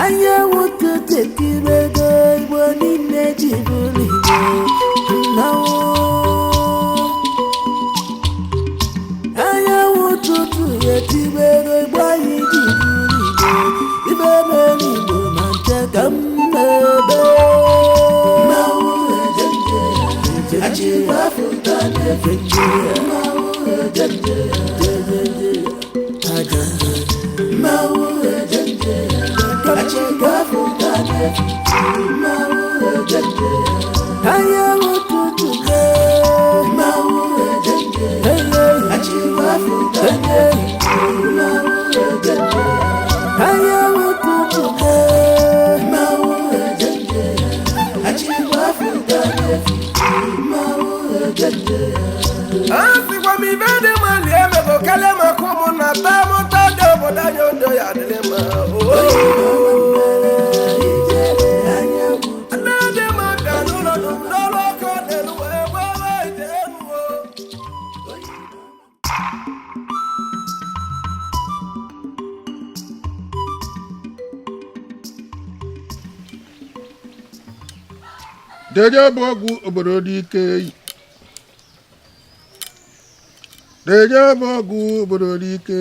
Anyanwụ ụtụtụ etibego, Igbo niile ji bụrụ Igbo mmanwụ. Anyanwụ ụtụtụ etibego, Igbo anyị ji bụrụ Igbo. Ibe mere Igbo ma nche ka m na-ebe. Mmanwụ ejenje, achịkwa afụta na-efe nje. Mmanwụ ejenje, jejeje, aja nje. Mmanwụ ejenje, achịkwa afụta na-efe nje. Mmanwụ ejenje, anyanwụ ụtụtụ mee. Mmanwụ ejenje, achịkwa afụta na-efe nje. Mmanwụ ejenje, anyanwụ ụtụtụ mee. Mmanwụ ejenje, achịkwa afụta na-efe nje. Mmanwụ ejenje. A sịkwa m ibe dị mma lie emego kelee maka ụmụnna taa mụta dị obodo anyị odo ya adịrị mma. Nne dị mma bịa n'ụlọ n'ụlọ ọkụ n'elu wee gbawa ite elu o. Deje bụ ọgwụ obodo dị ike. Deje bụ ọgwụ obodo dị ike.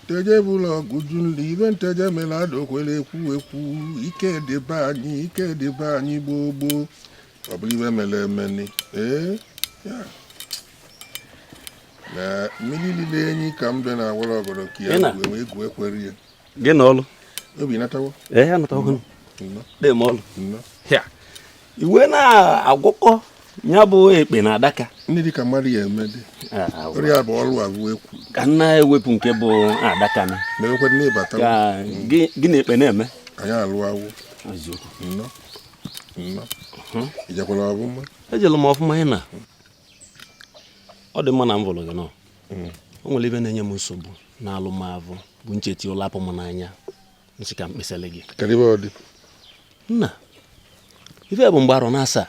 Teje bụ ụlọ ọgwụ ju nli ibe nteje mere adokwere ekwu ekwu ike dịbe anyị, ike dịbe anyị gboo gboo. Ọ bụrụ ibe mere emeni ee ya na mmiri lile enyi ka mbe na-awara ọgọdọ ka ya Ị na? egwu egwu ekwere ya. Gị na ọlụ. Obi natawo. Ee, anatawo m. Nnọọ. Dị m ọlụ. Nnọọ. Ya iwe na-agwọkọ ya bụ ekpe na adaka. Ndị dịka mmadụ ya eme dị ọrịa bụ ọlụ abụ ekwu. Ka m na-ewepụ nke bụ adaka na mewekwa n'ịbata. Ka gị na ekpe na-eme. Anyị alụ awụ. Eziokwu. Nnọọ, nnọọ. Ijekwara ọbụma? Ejelu m ọfụma. Ị na ọ dị mma na m vụrụ gị nọ. O nwere ibe na-enye m nsogbu na alụmavụ bụ ncheti ụlapụ m n'anya nsị ka m kpesịrị gị. Kedu ebe ọ dị? Nna, ife bụ mgbe arọ na-asaa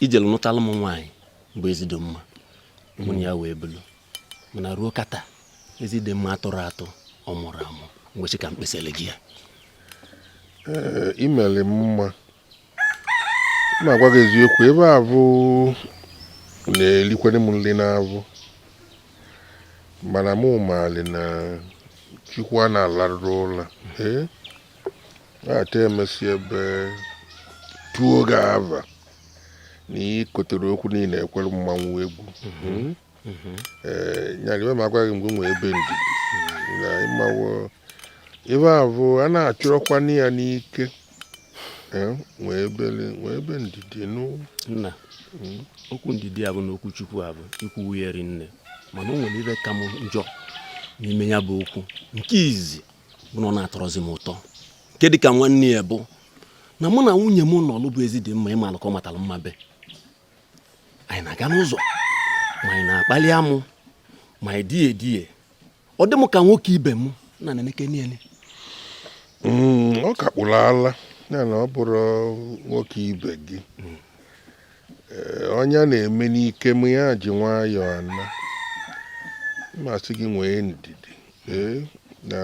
ijelu nụtalụ m nwaanyị bụ Ezidimma, mụ na ya wee bulu, mana ruo kata Ezidimma atụrụ atụ ọ mụrụ amụ mgbe chi ka m kpesịrị gị ya. Ee, imeli m mma. M agwa gị eziokwu, ebe a bụ na-elikwere m nri n'avụ, mana mụ maali na Chukwu a na-alarụrụ ụla. Ee, ata emesi ebe tuo ga-ava na ikotere okwu niile ekwere mmanwụ egwu. Ee, nyara ibe m agwa gị mgbe nwee ebe ndidi na ịmawo ebe a bụ a na-achọrọkwana ya n'ike. Ee, nwee ebe ndidi nụ. Nna, okwu ndidi a bụ na okwu Chukwu a bụ ikwu ya ri nne, mana o nwere ibe ka m njọ n'ime ya bụ okwu nke izi bụ na ọ na-atọrọzi m ụtọ nke dịka nwanne ya bụ na mụ na nwunye m nọ bụ Ezidimma. Ịmalụ ka ọ matara mma be anyị na-aga n'ụzọ, ma anyị na-akpali amụ, ma anyị die edie, ọ dị m ka nwoke ibe m na na-eneke niile. Ọ kakpụrụ ala ya na ọ bụrụ nwoke ibe gị. Ee, onye a na-eme n'ike m ya ji nwayọọ ana mmasị gị nwee ndidi. Ee, na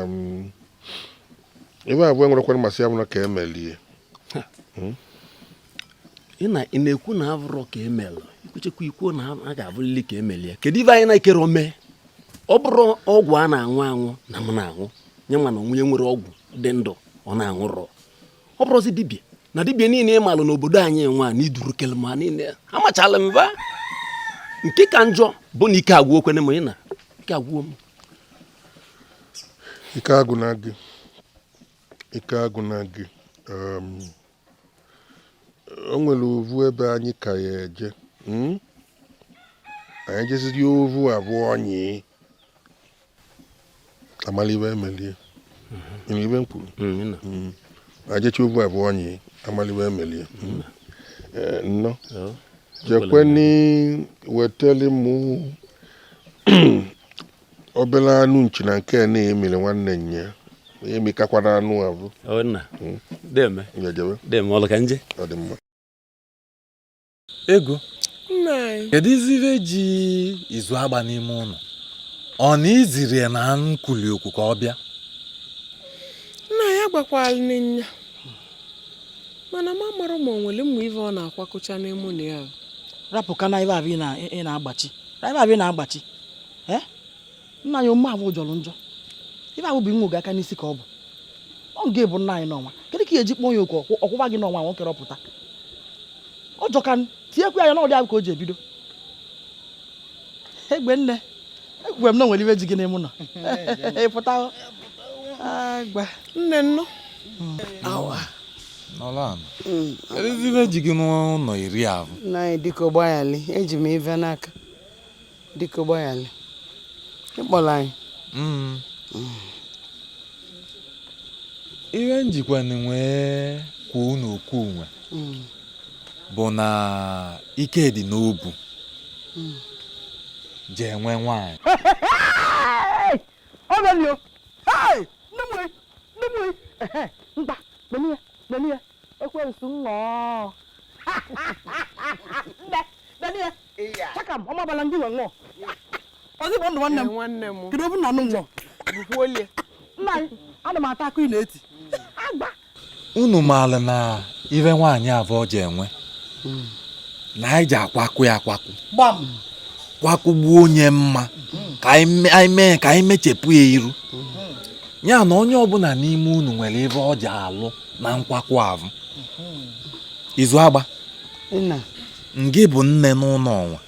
ebe abụọ nwerekwara mmasị ya bụrụ ka emelie. Ị na-ekwu na abụrọ ka emelụ ikwuchekwa ikwuo na a ga-abụrịrị ka emelie. Kedu ibe anyị na-ekere ome? Ọ bụrụ ọgwụ a na-aṅụ aṅụ na m na-aṅụ nye nwa na onwe nwere ọgwụ dị ndụ ọ na-aṅụrọ, ọ bụrụzi dibịa na dibịa niile ị malụ n'obodo anyị nwa na iduru kelema niile amachala mba. Nke ka njọ bụ na ike agwụ okwene m. Ị na ike agwụo m. Ike agwụna gị, ike agwụna gị. O nwere ovu ebe anyị ka ya eje, Anyị jeziri ovu abụọ ọnyị amala ibe emelie. Ịnụ ibe m kwuru? Anyị jecha ovu abụọ ọnyị amala ibe emelie. Ee, nnọọ. Jekweni weteli m obere anụ nchi na nke na-emere nwanne nya emekakwana anụ abụ. Ọ nna, deme. Njejebe. Deme ọlụ ka nje. Ọ dị mma. Ego. Nna anyị. Kedu izi ife ji izu agba n'ime ụlọ? Ọ na iziri ya na nkwuli okwu ka ọ bịa? Nna ya. Agbakwala nya mana m amara ma o nwere mmụ ife ọ na-akwakọcha n'ime na ya. Rapụ ka na ibe abụ ị na-agbachi, ibe abụ ị na-agbachi. Ee, nna anyị, omume abụ jọrọ njọ. Ibe abụ bụ inwe oge aka n'isi ka ọ bụ ọ nga bụ nna anyị n'ọnwa. Kedu ka ị eji kpọọ ya oku ọkwụba gị n'ọnwa nwoke rọpụta? Ọ jọka tinyekwa ya n'ọdị ahụ ka o ji ebido. Egbe nne, ekwuwe m na o nwere ibe ji gị n'ime ụlọ. Ị pụta agba. Nne, nnọ. Awa. Nọrọ ala. Kedu ife ji gị n'ụlọ iri ahụ? Nna anyị, dịka gbaghali, eji m ife n'aka. Dịka gbaghali, ịkpọrọ anyị. Ihe njikwa nwee kwuo n'okwu nwe bụ na ike dị n'obu jee nwee nwaanyị. Ọ bịara o. Hey! Nne m wee, nne m wee. Ehe, mkpa, nene ya, nene ya. Ekwensu ṅụọ. Nne, nene ya. Chakam, ọma abala ndị nwe ṅụọ. Ọzọ bụ ndụ nwanne m. Nwanne m. Kedu obu na anụ ṅụọ? Bukwuolie. Nna anyị, ana m ata akụ ị na-eti. Agba. Unu maara na ife nwaanyị abụọ ji enwe na anyị ji akwakụ ya akwakụ. Gbam. Kwakụgbuo onye mma ka anyị mee ka anyị mechepụ ya iru ya na onye ọbụla n'ime unu nwere ebe ọ ji alụ na nkwakụ ahụ. Izu agba. Nna. Ngị bụ nne n'ụlọ ọnwa,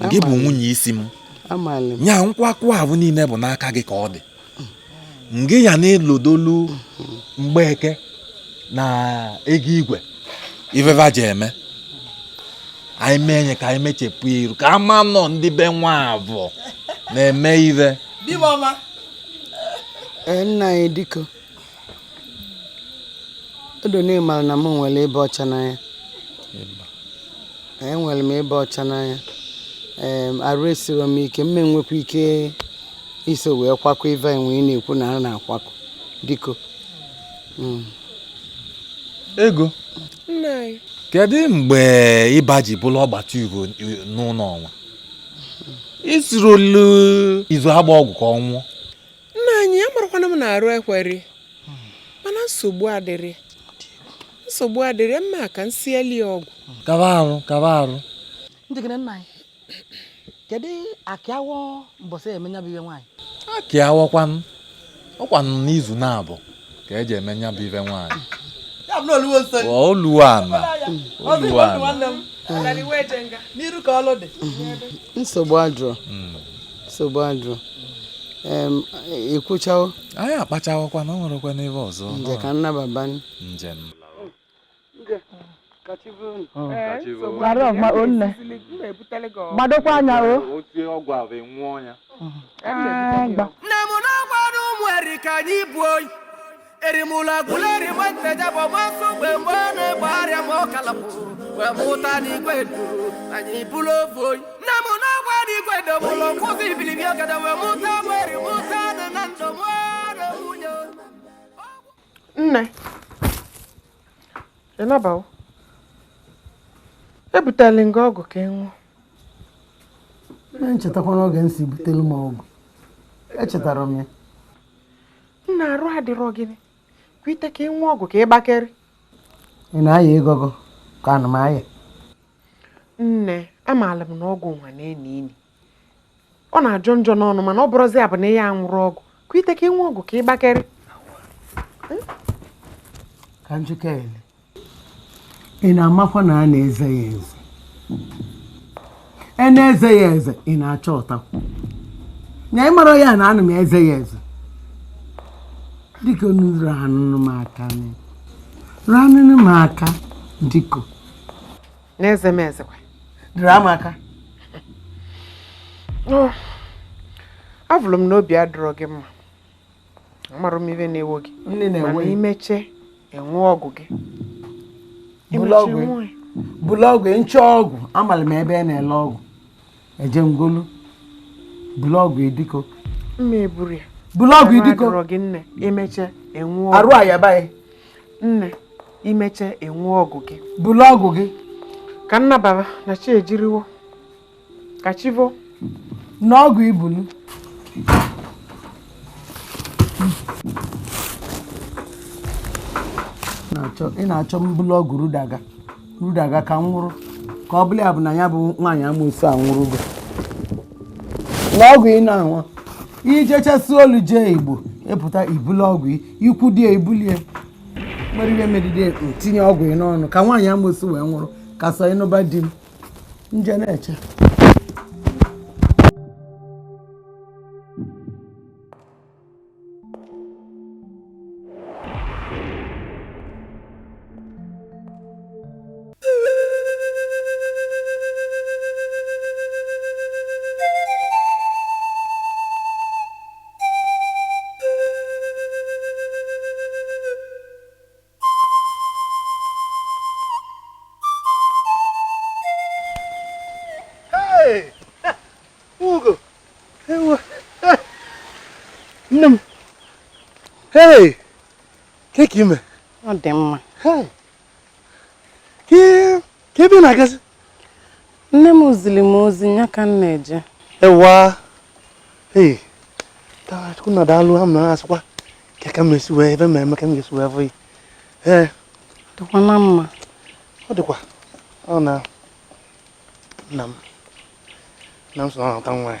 ngị bụ nwunye isi m. Amalị m. Nya nkwakụ ahụ niile bụ n'aka gị ka ọ dị. Ngị ya na-elodolu mgbeke na ego igwe ifefa ji eme anyị mee nye ka anyị mechepụ ya iru ka ama nọ ndị be nwa abụọ na-eme ive. Di m ọma. Ee, nna anyị, dịko odo na ịmara na m nwere ịba ọcha n'anya. Enwere m ịba ọcha n'anya. Ee, arụ esiro m ike, mme nwekwa ike iso wee kwakọ ife enwe ị na-ekwu na a na-akwakọ, dịko. Ego. Nna anyị. Kedu mgbe ịba ji bụrụ ọgbata ugo n'ụlọ ọnwa isiri olu izu agba ọgwụ ka ọ nwụọ? Nna anyị, amarakwana m na arụ ekweri, mana nsogbu adịrị, nsogbu adịrị. Mma ka m sieli ya ọgwụ. Kaba arụ, kaba arụ. Njikere nna anyị. Kedu akịawọ mbọsị eme nya bụ ihe nwaanyị? Akị awọkwanụ ọkwanụ n'izu na-abụ ka eji eme nya bụ ife nwaanyị. Ya bụ na oluwo nso. Oluwa ana, oluwa ana. Nwanne m. N'iru ka ọlụ dị. Nsogbu adịrọ, nsogbu adịrọ. Ekwuchawo. Anyị akpachawakwa na o nwerekwa n'ebe ọzọ. Nje ka nnababa. Njem. Larị ọfụma o nne. Gbadokwa anya o. Otie ọgwụ ahụ enwụọ ya. Agba. Nne m na-agwara ụmụ eri ka anyị bụ oyi erimụlọ agwụleri nwanteja bụ masụ mgbe mgbe na-egbe arịa ma ọ kalapụ wee mụta n'igwe duru anyị bụrụ ofu oyi. Nne m na-agwara igwe domụlọ kwụsị ibilibi ọgada wee mụta nweri mụta dị na ndụ mụọ nwunye. Nne, ị nabawo? Ebutela nga ọgwụ ka ị ṅụọ. Nchetakwa n'oge m si butelu m ọgwụ, echetara m ya. Nna, arụ adịrọ gịnị kwite ka ị ṅụọ ọgwụ ka ị gbakere. Ị na-aya ịgọgọ ka ana m aya? Nne, amaala m na ọgwụ nwa na-eni ini, ọ na-ajọ njọ n'ọnụ, mana ọ bụrụzi ya bụ na ya anwụrụ ọgwụ kwite ka ị ṅụọ ọgwụ ka ị gbakere. Ka njikọ ele, ị na-amakwa na a na-eze ya eze, e na-eze ya eze, ị na-achọ ụtakwu na ị mara ya na ana m eze ya eze. Dịka unu ranụnụ m aka, ranụnụ m aka, dịko. Na-eze m ezekwa. Dịrị m aka. Avụrụ m n'obi adịrọ gị mma, amarụ m ife na-ewo gị. Nne na-enwe. Mana imeche enwe ọgwụ gị. Bụlụ ọgwụ nche ọgwụ, amara m ebe a na-ele ọgwụ eje ngolu. Bụlụ ọgwụ idiko. Mma eburu ya. Bụlụ ọgwụ idiko. Adịrọ gị nne, imeche enwe ọgwụ. Arụ ayaba ya. Nne, imeche enwe ọgwụ gị. Bụlụ ọgwụ gị. Ka nna baba na chi ejiriwo ka chi vo. N'ọgwụ ibulu. Ị na-achọ mbụlụ ọgwụ rudaga rudaga ka m nwụrụ, ka ọ bụla ya bụ na ya bụ nwaanyị amoosu anwụrụgo na ọgwụ ị na-anwụ. Ijechasị olu jee Igbo ịpụta ibulu ọgwụ ikwu dị ya ibulie nwere ihe medide tinye ọgwụ ị n'ọnụ ka nwaanyị amoosu wee nwụrụ ka sọ ịnụba di m nje na-eche. Ugo! Ewo! Nne m! Hey! Ke ka ime? Ọ dị mma. Hey! Ke ebe ị na-agazi? Nne m ziri m ozi ya ka m na-eje. Ewa! Hey! Taa Chukwu na daalụ ha m na-asịkwa ka ka m esi wee ebe m eme ka m ga-esi wee fụ ya. Ee. Dịkwa na mma. Ọ dịkwa. Ọ na nna m. Nna m so na ọ nwaanyị.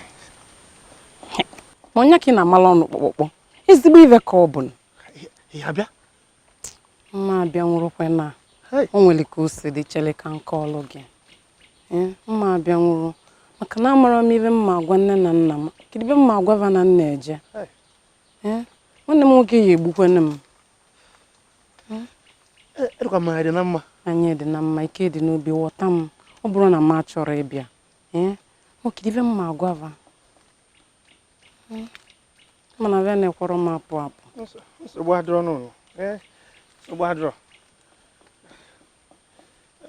Ma onye ka ị na-amala ọnụ kpọkpọkpọ ezigbo ive ka ọ bụ. Ị abịa? Mma abịa nwụrụkwe na o nwere ka o si dị chere ka nke ọlụ gị. Mma abịa nwụrụ maka na amara m ive mma agwa nne na nna m. Kedu ibe mma agwa va na nna eje? Nwanne m nwoke ya egbukwene m. Edịkwa m anyị dị na mma. Anyị dị na mma, ike dị n'obi ghọta m. Ọ bụrụ na m achọrọ ịbịa. Kedu ibe mma agwa va? Mana bịa na-ekwọrọ m apụ apụ. Nsogbu adịrọ n'ụlọ. Nsogbu adịrọ.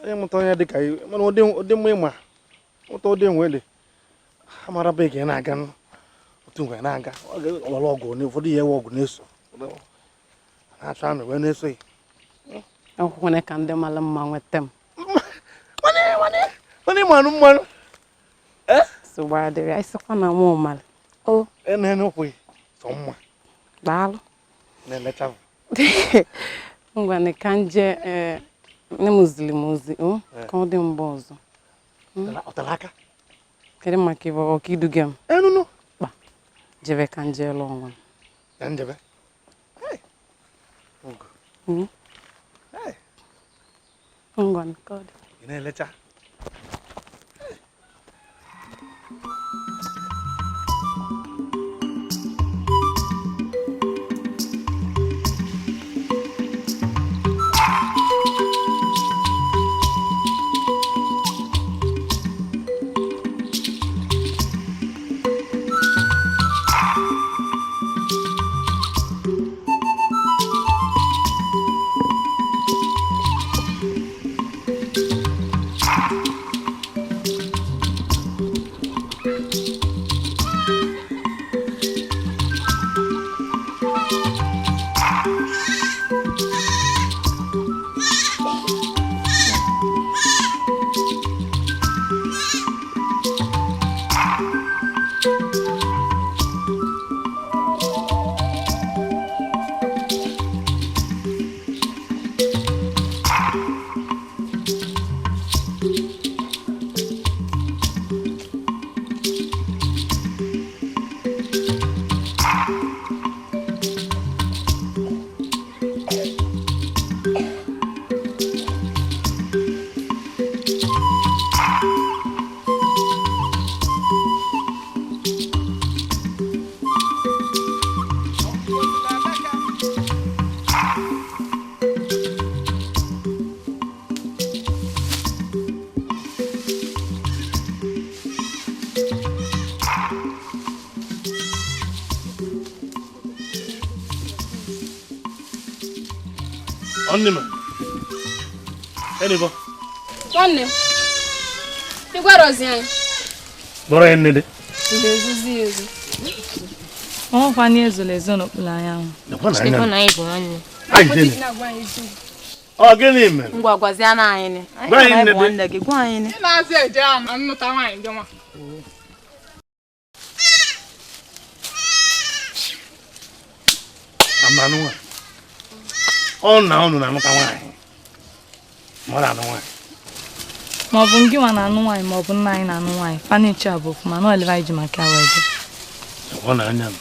Onye mụta onye dị ka mana ụdị mma ịma mụta ụdị nwe dị amara bụ ị na-aga otu ngwe na-aga ọlọrọ ọgụ ụfọdụ ihe ewe ọgụ na-eso na-achọ amị wee na-eso ya. Akwụkwọ ka ndị mara mma nweta m. Mana ịma anụ mmanụ. Nsogbu adịrị, anyị sịkwa na mụ mara. O. Ene ụkwụ sọ mma. Daalụ. Na-elecha. Ngwanị ka nje nne m ziri m ozi o ka ọ dị mgbe ọzọ. Ọ tara aka? Kedu maka ịbụ ọka iduga m? Enunu. Kpa. Jebe ka nje lụọ onwe m. Na njebe. Ugo. Ngwanị ka ọ dị. Ị na-elecha. Nwanne m, ị gwara ozi anyị? Bụrụ ya nne dị. Ezuzi ezu. Ọnwụkwa na ezola ezo n'okpuru anyanwụ. Chekwa na anyị bụ nwanne. Ọ gịnị mere? Ngwa gwazie na anyị ni. Gwa anyị nne dị. Nwanne gị gwa anyị ni. Ị na-azị eje ahụ nnụta nwaanyị gị nwa. Amanụ nwa. Ọ na unu na-anụta nwaanyị. Ma ọ na-anụ nwaanyị. Ma ọ bụ ngị nwa na-anụ nwaanyị ma ọ bụ nna anyị na-anụ nwaanyị fanicha bụ ofu mana ọ lere anyị ji maka wee jee. Ọ na-anya m.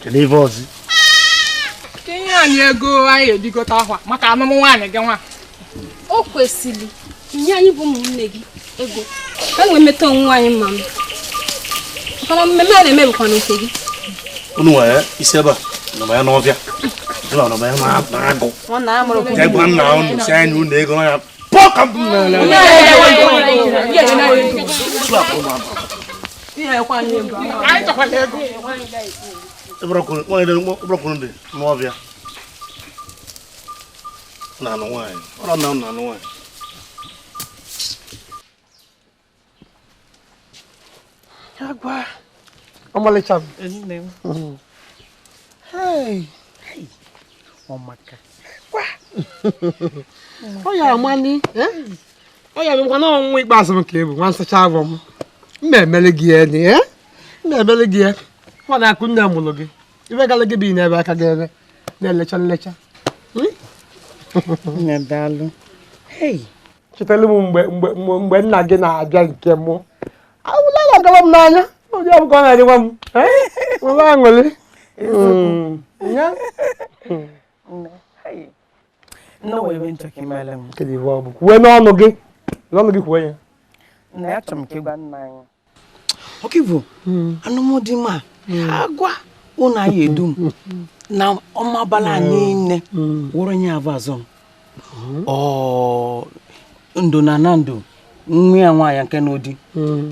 Kedu ife ọzọ? Ka ihe anyị ego anyị ejigote akwa maka anụmụ nwaanyị gị nwa. O kwesịrị nye anyị bụ ụmụnne gị ego ka anyị wee meta onwe anyị mma. Maka mmemme a na-eme bụkwa nke gị. Unu nwere isi ebe a nọba ya n'ọbịa. Ụlọ nọba ya na-agụ. Jee gwa nna unu si anyị unu ego ya. Pụọ ka m n'ala. Anyị chọkwala ego. Ebụrọkwuru dị n'ọbịa. Na-anụ nwaanyị. Ọ na na-anụ nwaanyị. Agwa. Ọmalịcha m. Hey. Ọmaka. Gwa. Ọ ya amani, eh? Ọ ya mekwa na ọnwụ ikpeazụ m ka ị bụ nwa nsacha afọ m. M emele gị ya ni, eh? M emele gị ya. Nwa na-akụ nne mụrụ gị. Ibe gala gị bi n'ebe aka gị ebe na-elecha nlecha. Nne daalụ. Hey. Chetara m mgbe nna gị na-abịa nke mụ. Awụla na-agawa m n'anya. Onye ọbụla ọ na-adịwa m. Nwere aṅụrị. Kedu ihe ọ bụ? Kwuwe n'ọnụ gị. N'ọnụ gị kwuwe ya. Nne, achọrọ m ka ị gwa nna anyị. Ọkịbụ, anụmdị ma agwa ụnụ anyị edum na ọmabala niile wụrụ nye avụ azụ m. Ọ ndụ na na ndụ nwa ya nwaanyị nke n'ụdị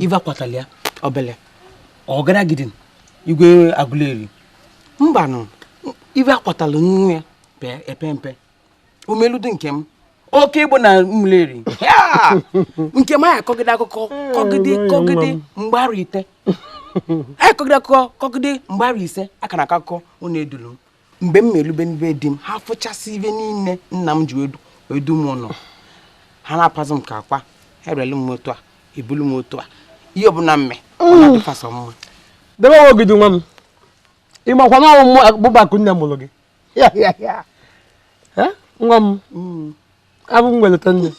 ife akwatala ya obele ọgaragidin igwe agụleri mbanụ ife akwatala nwa ya epe mpe omeludu nke m oke igbo na mleri nke m anyị akọgide akụkọ kọgide kọgide mgbaru ite anyị kọgide akụkọ kọgide mgbaru ise aka na akụkọ unu edulu m mgbe m melube nbe di m ha fụchasị ibe niile nna m ji edu m ụlọ ha na-apazụ m ka akwa erelu m otu a ebulu m otu a ihe ọbụla mme ọ na-adịfasọ mma. Debe onwe gị dị nwa m. Ị makwa na ọwụ mụ bụ nne mụrụ gị. Nwa m abụ m weleta nne.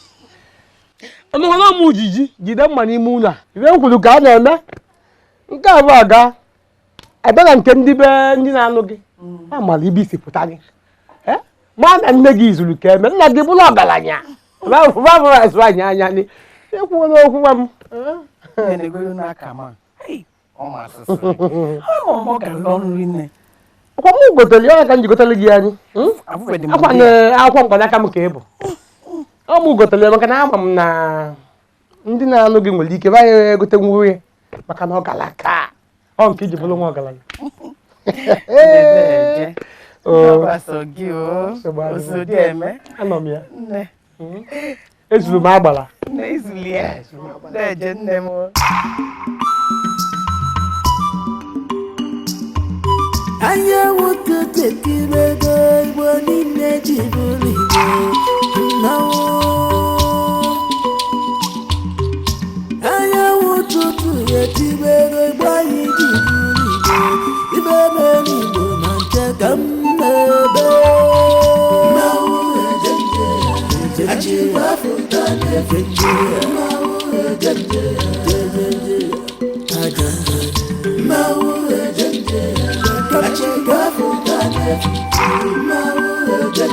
Ọmụkwa na ọmụ ujiji jide mma n'ime ụlọ a. Ibe m kwuru ka a na-eme nke a bụ aga abịa na nke ndị be ndị na-anụ gị a mara ibe isi pụta gị. Ma na nne gị zuru ka eme nna gị bụrụ ọgaranya. Babụrụ azụ anyị anya ni ekwuola okwu nwa m. Akwa m gotere ya ka m ji gotere gị anyị. Akwa na akwụkwọ mkpanaka m ka ị bụ. Ọ mụ gotere ya maka na ama m na ndị na-anụ gị nwere ike banye egote nwunye maka na ọ gara aka. Ọ nke iji bụrụ nwa ọgaranya. Anọ m ya. Ezuru m agbara. Anyanwụ ụtụtụ etirego Igbo niile ji bụrụ Igbo mmanwụ. Anyanwụ ụtụtụ etirego Igbo anyị ji bụrụ Igbo ibe mere Igbo na nke ka m na-ebe. Mmanwụ ejenje achịkwa afụta na-efe nje. Mmanwụ ejenje jejeje aja nje. Mmanwụ ejenje achịkwa afụta na-efe nje. Mmanwụ ejenje.